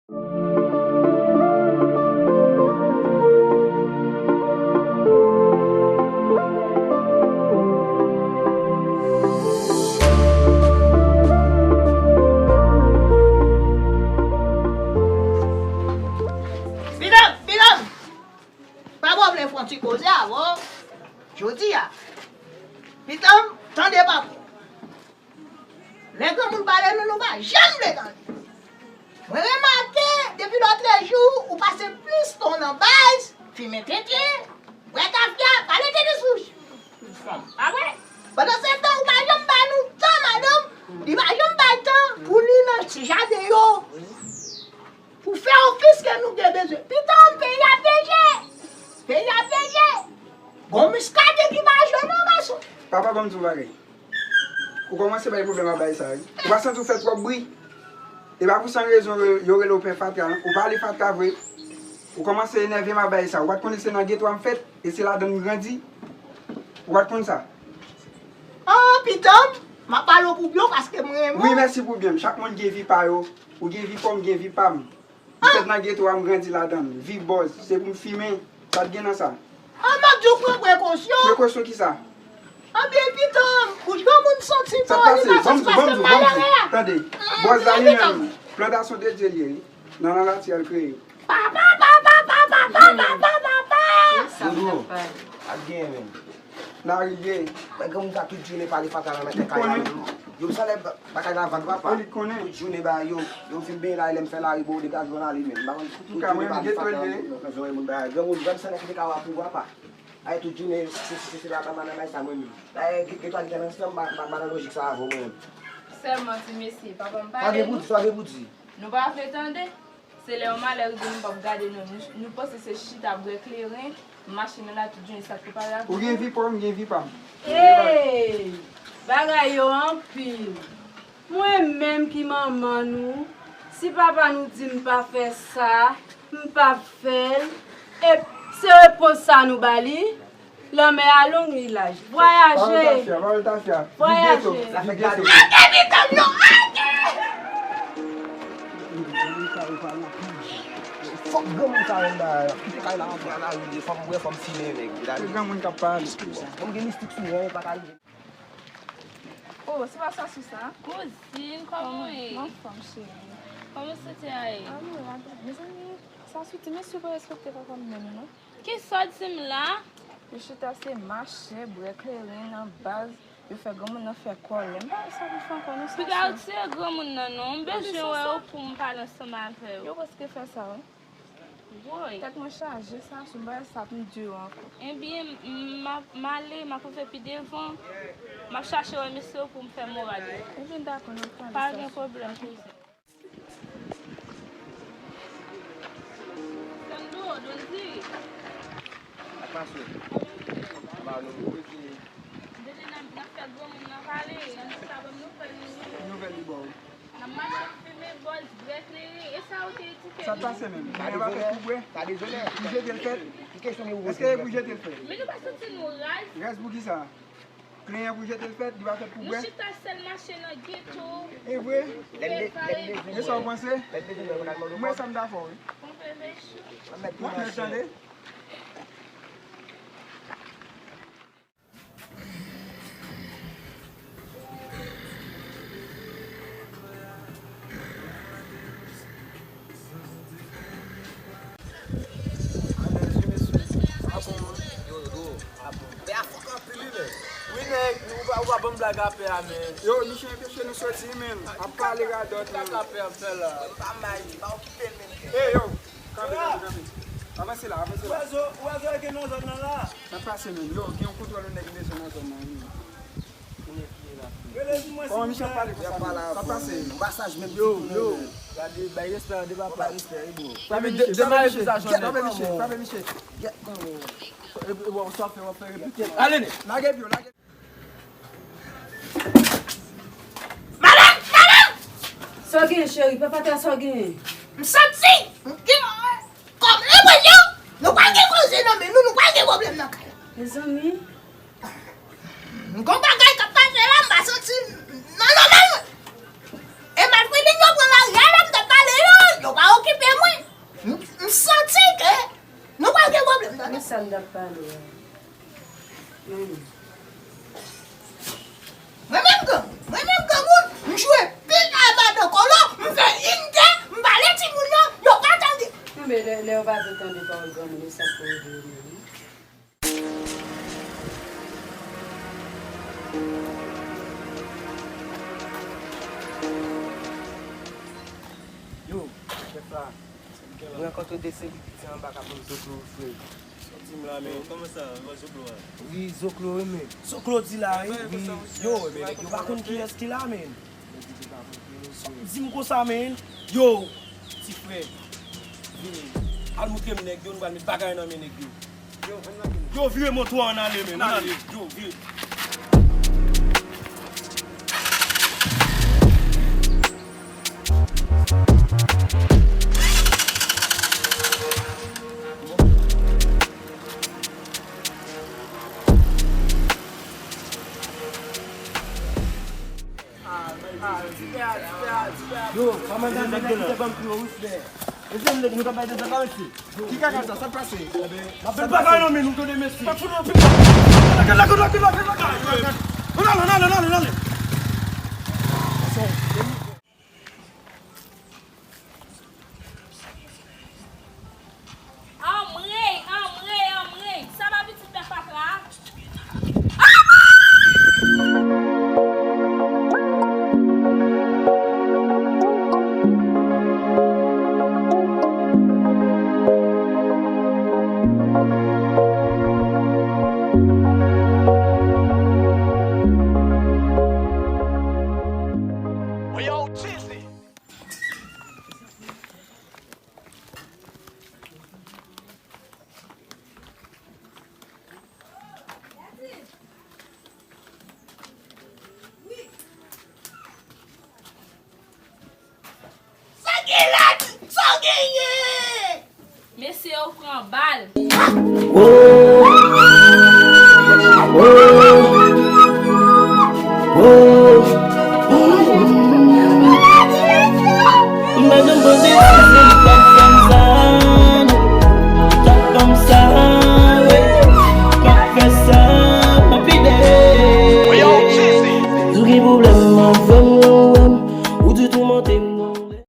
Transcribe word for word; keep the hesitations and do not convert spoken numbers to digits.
Pitanm, pitanm! Pa pwoblèm, fè yon ti koze avè w jodi a. Pitanm, tande papa. Lè granmoun pale nou, nou pa janm vle tande. Mwen remake, depi lòtrejou, ou pase plis tan w nan baz, fimen tenten, bwè tafya, pale tenten souch. Pa vre? Pandan se tan, ou pa janm ba nou tan, madanm, li pa janm bay tan pou li nan ti jaden yo. Pou fè ofis ke nou te bezwen. Pitanm, peyi ap deje! Peyi ap deje! Gon miskaden ki pa jwe non, gason. Papa, ban m di w yon bagay. Ou kòmanse bay pwoblèm a bay sa, wi. Ou pa santi w fè twòp bri? E pa pou san rezon yo, yo rele w pè fatra, non. Ou pa le fatra vre. Ou kòmanse enève m a bay sa. Ou pa t konnen se nan geto a m fèt, e se ladan l m grandi? Ou pa t konn sa? Oh, pitanm, m ap pale w pou byen w paske m renmen w. Wi, mèsi pou byen m. Chak moun gen vi pa yo. Ou gen vi pa w, m gen vi pa m. M fèt nan geto a, m grandi ladan l. Vi bòz, se pou m fimen. Sa t gen nan sa? An, m ap di w pran prekosyon. Prekosyon ki sa? Anben, pitanm, bouch granmoun santi pa w, li pa santi paske m malere a. Tande, bòz la li menm, plantasyon de Dye li ye, wi. Nan, nan latè a l kreye. Papa, papa, papa, papa, papa, papa. Doudou, ap genyen menm. Lari l ye. Mwen granmoun sa tout jounen pale fatra nan tèt kay la menm. Yo, m sanlè ba-, bagay la vann papa. Tout jounen ba yo, yo fin benyen lari, lè m fè lari bò degaje w nan ale menm. M pa konn tout jounen pale fatra nan zòrèy moun bagay. Granmoun, granmoun sanlè ki te ka wè pou papa. Ay, tout jounen, se, se, se, se la, mama nan bay sa mwen menm. Ay, gen, gen twa ki gen ansanm, m pa, m pa, m pa nan lojik sa avè w mwen menm. Sèlman ti mesye, papa m pale nou. Sa gen pou di, sa gen pou di. Nou pa vle tande. Se lè yon malè rive nou p ap gade non. Nou, nou panse se chita bwè kleren, mache nan lari tout jounen, sa k pou pale avè nou. Ou gen vi pa w, m gen vi pa m. Ey! Bagay yo anpil. Mwen menm ki manman nou, si papa nou di m pa fè sa, m p ap fè l. E se repons sa nou ba li. Lanmè a long, li laj. Vwayaje. Pawòl tafya, pawòl tafya. Vwayaje. Lage pitanm non, lage! Fòk granmoun sa renmen bagay la. Kite kay la antre nan lari, fò m bwè, fò m fimen, nèg. Se granmoun k ap pale. Fò m gen mistik sou mwen, pa ka rive. Oh, se pa Sasou sa? Kouzin, kòman w ye? M anfòm, cheri. Kòman w santi a ye? Anmwey, mezanmi, Sasou, ti mesye pa respekte papa m menm non. Kisa w di m la? Yo chita se mache, bwè kleren nan baz, yo fè granmoun nan fè kòlè. M pa wè sa pou fè ankò non, Sasou. Piga retire granmoun nan non, m bezwen wè w pou m pale ansanm avè w. Yo prèske fè sa wi. Woy. Tèt mwen chaje, Sasou, m pa wè sa pou m di w ankò. Ebyen, m, m ap, m ale, m ap rive pi devan. M ap chache wè mesye yo pou m fè moral yo. Ebyen, dakò, n ap pale, Sasou. Pa gen pwoblèm, kouzin. Sandro, Donzi. Sa k pase? Anba nou. Dede n ap, n ap fè granmoun nan pale, ann chita ban m nouvèl li. Nouvèl li ba w. N ap mache fimen bòz, bwè kleren, e sa ou te di ke... Sa k pase menm? Kleren pa fèt pou bwè? Pou jete l fèt? Èske e pou jete l fèt? Men nou pa santi nou raz? Raz pou kisa? Kleren pou jete l fèt, li pa fèt pou bwè. Nou chita sèl mache nan geto. E vre? E sa w panse? Mwen sa m dakò wi. Konpè mechan. Mwen tande. Pè a fòk anpil wi men. Wi nèg, ou pa, ou pa ban m blag a pè a men. Yo, misye anpeche nou soti men. Ap pale radòt men. Kaka pè ap fè la. Pa may li, pa okipe l men. Ey yo, kanpe, kanpe, kanpe. Avanse la, avanse la. Ou wè zo, ou wè zo e gen nan zòn nan la. Sa pase men. Yo, gen yon kontwòl yon nèg bezwen nan zòn nan wi. Kòman misye ap pale konsa menm? Sa pase? Yo, yo, gade, bay respè a de papa. Frape misye, frape misye, frape misye, frape misye. E, e, w ap fè, w ap fè repete. Ale, nèg. Lage pye w, lage. Madanm, madanm! Sa w genyen, cheri? Papa ta sa w genyen? M santi, m gen, kòm enpresyon, nou pral gen koze nan men nou, nou pral gen pwoblèm nan kay la. Mezanmi. Gon bagay k ap pase la, m pa santi m nan nòmal mwen. E malfreden yo pran lari a la, m t ap pale yo, yo pa okipe Sa m t ap pale a. Mwen menm gang, mwen menm granmoun, m jwe pil a madan kolo, m fè inte, m pale timoun yo, yo pa tande. Enben, lè, lè yo pa vle tande pawòl granmoun, e sa k pou rive yo menm, wi. Yo, chèf la, m rankontre de selebrite anba k ap vin zoklo, frè. Di m la, men. Kòman sa, zoklo a? Wi, zoklo, wi, men. Zoklo di la, wi. Wi, yo, men nèg yo pa konn kiyès ki la, men. Di m konsa, men. Yo, ti frè. Vini. Al montre m nèg yo, nou pral met bagay nan men nèg yo. Yo, vire moto a, ann ale, men. Ann ale. Yo, vire. Yo, pa mande nèg yo kite banm pli wo, wi, frè. Mesye, nou, nou ka bay de zak la, mesye. Ki kaka sa, sa k pase? Fè bagay nan men nou, tande, mesye. Pa fout nou anpil. Lage, lage, lage, lage, lage. Ann ale, ann ale, ann ale, ann ale. Anmwey, anmwey, anmwey. Sa pa pitit pè fatra a? Sa gen la, sa w genyen? Mesye yo pran ba.